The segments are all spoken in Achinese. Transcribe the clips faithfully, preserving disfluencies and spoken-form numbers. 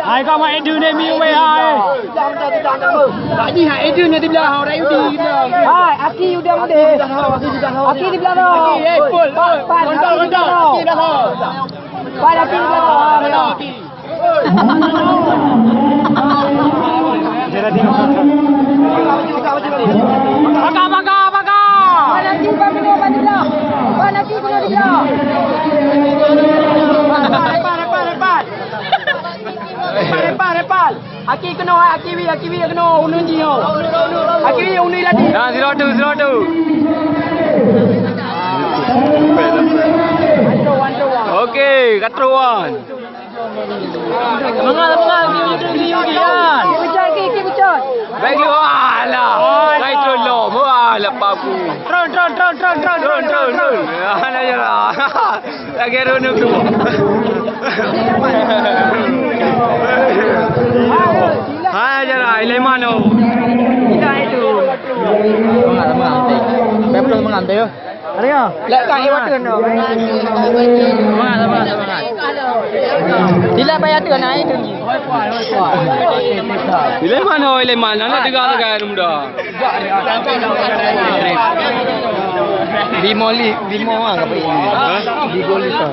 Hai, ka mak Edu ni, mi wei, hai. Hai, aki udah mode. Aki di belakang. Aki di belakang. Aki, eh, Pol, Pol. Pan, Pol, aki di belakang. Pan, aki di belakang. Paga, paga, paga. Pan, aki, pan, kena, pan, di belah. Pan, aki, kena di belah. Pan, pan, pan, pan. Repal, repal, repal. Aki keunoe, aki wi, aki wi keunoe, unu jih nyoe. Aki wi, unu lagi. Dah, zero two, zero two. Okey, katruan. Semangat, semangat, ki, ki, ki, ki, ki, kan. Keep it up, ki, keep it up. Baik lu, alah. Kai tolong, alah, papu. Tron, tron, tron, tron, tron, tron, tron, tron. Alah, ya lah. Lagèe droeneuh tu. Hai, jalan, ilèe manoe. Semangat, semangat, Teh. Bèk peunoh semangat, Teh, yo. Ada ya? Lek tak, eh, water, no. Semangat, semangat, semangat. Sila bayar tu, naik tu. Ilèe manoe, ilèe manoe. Nak dengar-dengar, muda. Bimo li, bimo ah, apa ini? Bimo li tu.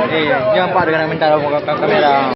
Eh, jangan pak dengan minta kamera.